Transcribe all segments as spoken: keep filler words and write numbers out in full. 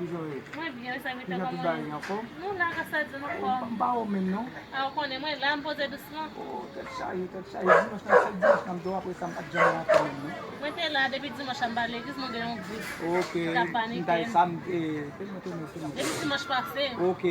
Mwen byen, wi, sèvitè, kòman w ye? Anfòm? Nou la, gras a Dye, nou anfòm. M pa wè w menm, non. A, ou konnen, mwen la, m poze dousman. Oh, tèt chaje, tèt chaje. Dimanch nan, sèl dimanch nan m te wè, apre sa, m pa t janm rantre menm, non. Mwen te la, depi dimanch la, m pa legliz, mwen gen yon gwoup. Ok, m ta sa, m te, te mwen, te mwen, te mwen. Depi dimanch pase. Ok,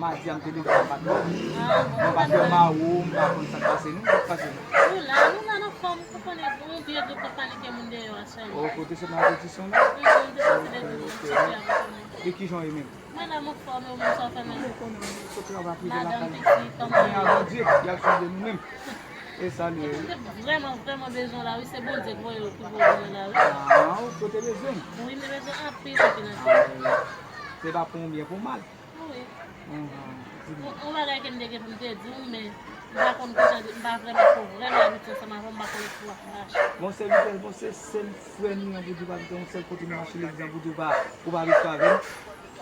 madi a, m te leve, m pa t wè w. Ah, bon, m pa fè mawo, m pa konn sa k pase, non, sa k pase, non. Nou la, nou la, nan fòm, ou konnen, yon vye gwoup k ap panike moun deyò a. Oh, kote se nan repetisyon la? Mhm, m te soti legliz, m te avè nou. E kijan w ye menm? Mwen la, m anfòm, e ou menm sa w fè menm? Ou konnen, nou sot travay, rive lakay. Madanm, pitit, kòman w ye? Bondye, y ap sonje nou menm. E sa li ye. Epi m te vrèman, vrèman bezwen w la, wi, se Bondye ki voye, ki voye mwen la, wi. Ah, ou te bezwen m? Wi, m te bezwen anpil, anpil, anpil. Ah, se pa pou yon byen, pou mal. Wi. Mhm. Di m. Yon, yon bagay ke m te gen pou m te di w, men m pa konn kijan di, m pa vrèman, ko vrèman abitye ansanm avè w, m pa konn pou w ap mache. Bon, sèvitè, bon, se sèl frè nou an pou di w pa, yon sèl kote nou mache legliz an pou di w pa, ou pa abitye avè m.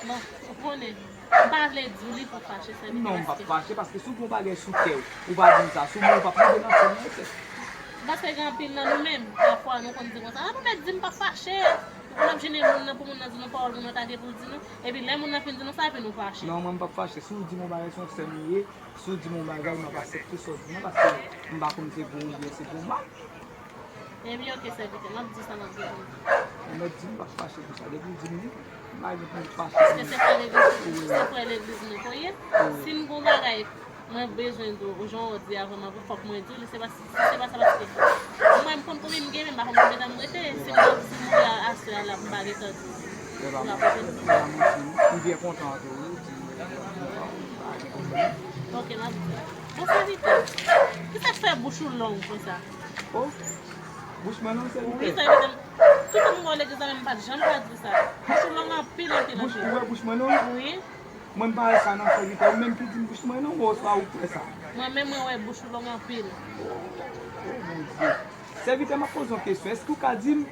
Bon, ou konnen, m pa vle di w li pou fache, sèvitè. Non, m p ap fache, paske si w gen yon bagay sou kè w, ou pa di m sa, si w mouri, w p ap rive nan syèl nan, sè. Paske gen anpil nan nou menm, pafwa, nou konn di konsa, "Ah, pou mèt di m pa fache." Pou n ap jennen moun nan, pou moun nan di nou pawòl moun nan ta gen pou l di nou. Epi lè moun nan fin di nou sa, epi nou fache. Non, mwen m p ap fache. Si w di m yon bagay, se yon sè m ou ye. Si w di m yon bagay, m ap aksepte sa w di m nan, paske m pa konn se pou yon byen, se pou yon mal. Ebyen, oke, sèvitè, m ap di w sa m ap di w. Mèt di m, m p ap fache pou sa. Depi w di m li, m pa gen pou m fache. Paske se frè legliz, se frè legliz mwen ke w ye. Wi. Si m gen yon bagay, mwen bezwen di w, jan w di a vrèman, fòk mwen di w li, se pa, si se pa sa, paske mwen, m konn konbyen m gen, men m pa konn konbyen tan m rete. Si m, si m mouri a, aswè a la, m pa gen tan di w. Se pa manti, se pa manti, non. M byen kontan tou, wi, di m pa gen pwoblèm. Ok, m ap di w. Bon, sèvitè, kisa k fè bouch ou long konsa? Oh, bouch mwen long, sèvitè? Wi, sèvitè. Toutan m wè w legliz la, men m pa t janm ka di w sa. Bouch ou long anpil, anpil, anpil. Bouch, ou wè bouch mwen long? Wi. Mwen m pa wè sa nan sèvitè. Ou menm ki di m bouch mwen long, oswa ou k wè sa? Mwen menm, mwen wè bouch ou long anpil. Oh, Bondye. Sèvitè, m ap poze yon kesyon. Èske ou ka di m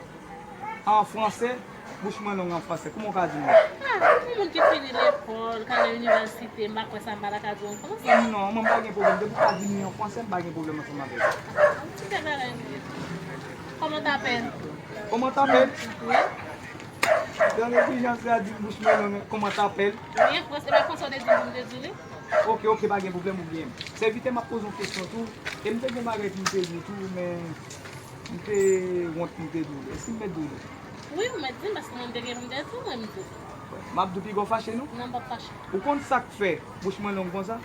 an fransè, bouch mwen long an fransè? Kòman ou ka di m li? Ah, yon moun ki fini lekòl, k al nan inivèsite, m pa kwè sa m pa ta ka di w an fransè. Non, mwen m pa gen pwoblèm. Depi ou ka di m li an fransè, m pa gen pwoblèm ansanm avè l. Ti bagay. Comment t'appelles? Comment t'appelles? Wi. Tande kijan sa di bouch mwen long, comment t'appelles? Wi, an fransè, e pa fransè w te di m pou m te di w li? Ok, ok, pa gen pwoblèm, ou gen. Sèvitè, m ap poze yon kesyon tou. E m te gen bagay pou m te di w tou, men m te wont pou m te di w li. Èske m mèt di w li? Wi, ou mèt di m, paske mwen m te gen pou m te di w, mwen m di w. M ap di w piga w fache, non? Non, m p ap fache. Ou konn sa k fè bouch mwen long konsa?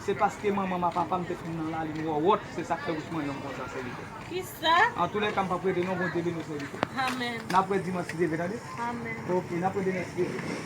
Se paske manman m ak papa m te fin nan lalin wòwòt, se sa k fè bouch mwen long konsa, sèvitè. Kisa? Antoulèka, m p ap rete non, Bondye beni w, sèvitè. Amèn. N ap wè dimanch si Dye vle, tande? Amèn. Ok, n ap wè dimanch si Dye vle.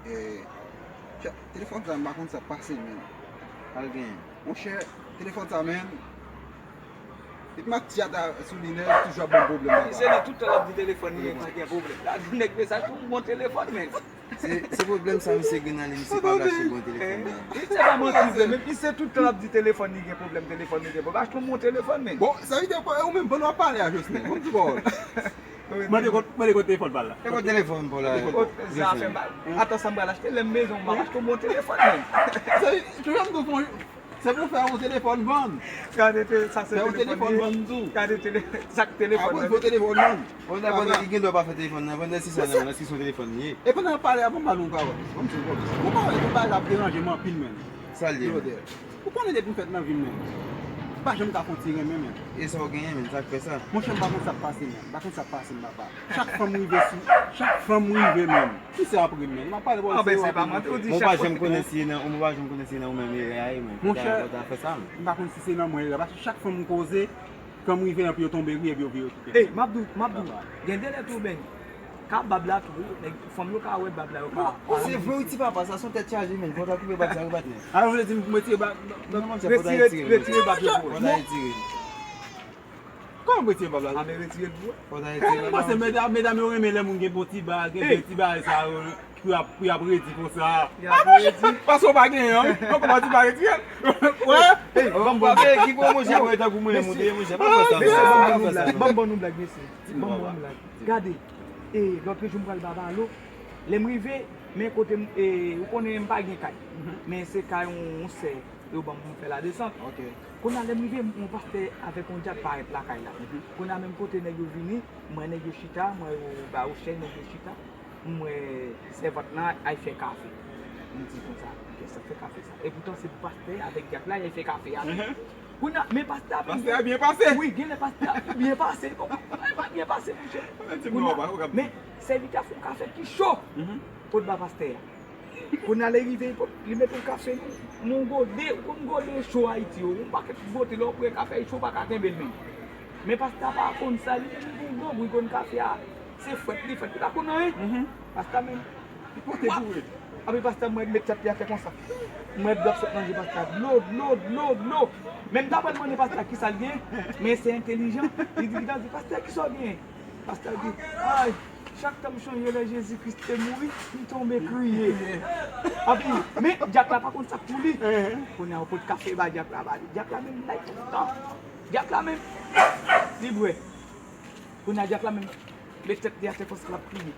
E, tch-, telefòn sa, m pa konn sa k pase, men. Al genyen. Monchè, telefòn sa, men. Depi m ak ti ata sou li, nèg toujou ap ban m pwoblèm anba. Misye di tout tan l ap di telefòn li pa gen pwoblèm. L ap di nèg mesaj pou m bon telefòn, men. Se, se pwoblèm sa misye gen nan li, misye pa kache bon telefòn nan. Misye pa manti vre, men misye tout tan l ap di telefòn li gen pwoblèm, telefòn li gen pwoblèm. Achte yon bon telefòn, men. Bon, sa vle di, ou menm, pandan w ap pale a Jocelyn, ban m di pawòl. Mande kot, mande kot telefòn pa l la. E kot telefòn pa w la? Kot zafè pa l. Atan sa m pral achte, lè m bezwen w, m ap achte yon bon telefòn, men. Sa vle di, toujou ap di, se pou fè yon telefòn vann. Gade, te, sa se telefòn li ye. Gade tele-, sa k telefòn nan. Fè yon telefòn vann. Pandan, pandan, li gen dwa pa fè telefòn nan, pandan se sa nan, èske se yon telefòn li ye? E pandan w ap pale a, ban m ba nou yon pawòl. Ban m di yon pawòl. Yon pawòl, yon bagay la ap deranje m anpil, men. Sa l ye? Ou konnen depi m fèt nan vi m, men, m pa janm ka fè yon ti renmen, men. E sa w genyen, men, sa k fè sa? Monchè, m pa konn sa k pase, men. M pa konn sa k pase m, papa. Chak fwa m rive sou, chak fwa m rive, men, misye ap ri m, men. M ap pale pou se yo ap ri m. Mwen pa janm konnen si se nan, mwen pa janm konnen si se nan ou menm erè a ye, men. Monchè, m pa konn si se nan mwen erè a, paske chak fwa m koze, kan m rive, epi yo tonbe ri, epi yo vire yo kite m. Ey, m ap di w, m ap di w, gen de lè tou, men, ka bab la tou, wi, nèg, fanm yo ka wè bab la, yo ka. Non, se vre, wi, ti papa, sa se yon tèt chaje, men. Fò w ta koupe bab sa, wi, patnè. A, ou vle di m pou m retire bab, bab, non, non, monchè, fò w ta retire, retire bab yo pou mwen. Fò w ta retire. M retire bab la. A, men retire l pou ou. Fò w ta retire l. Paske medam, medam yo renmen lè moun gen bon ti ba, gen de ti bagay sa yo pou y ap, pou y ap redi konsa. Y ap redi. Paske w pa gen yon, ou kòmanse pa retire l. Wè. Hey, ban m ban m. Ki gwo mouche pou etan pou mwen monte mouche. Pa fè sa. Mesye, ban m ban nou blag. Ban m ban nou blag mesye. Ban m ban nou blag. Gade, e lòt jou m pral ba balo. Lè m rive, men kote m, e, ou konnen m pa gen kay. Men se kay yon, yon sè yo ban m pou m fè ladesant. Kounye a lè m rive, yon pastè avèk yon djak parèt lakay la. Kounye a menm kote nèg yo vini, m wè nèg yo chita, m wè yo ba yo chèz, nèg yo chita. M wè sèvant lan al fè kafe. M di konsa, kiyès k ap fè kafe sa? Epoutan se pastè avèk djak la, y al fè kafe a. Kounye a, men pastè a vin. Pastè a byen pase. Wi, genlè pastè a byen pase. Bon, pa byen pase, monchè. Kounye a, men sèvitè a fè yon kafe ki cho. Pot ba pastè a. Kounye a lè rive, li mete yon kafe nan yon gode, ou konn gode cho Ayiti yo, yon pakèt gode lè w pran kafe cho pa ka kenbe l menm. Men pastè a pa konn sa, li menm li gon granm, li konn kafe a, se fwèt li fwèt, li pa konn anyen. Pastè a menm, li pote boure. Api pastè a mwen met tèt li atè konsa. Mwen dòp sot nan je pastè a, dlo, dlo, dlo, dlo. Men m ta pral mande pastè a kisa l gen, men se entelijan, li di, li ta di, pastè, kisa w gen? Pastè di, ay, chak tan m chonje lè Jezi Kris te mouri, m tonbe kriye. Anpi, men djak la pa konn sa k pou li. Kounye a, ou pot kafe ba djak la, ba li. Djak la menm, l ay tout tan. Djak la menm, li bwè. Kounye a, djak la menm, met tèt li atè konsa, l ap kriye.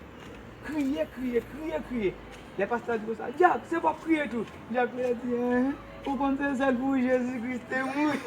Kriye, kriye, kriye, kriye. Lè pastè a di konsa, djak, se pou w ap kriye tou. Djak la di, enhen, ou konn se sèl pou ou Jezi Kris te mouri.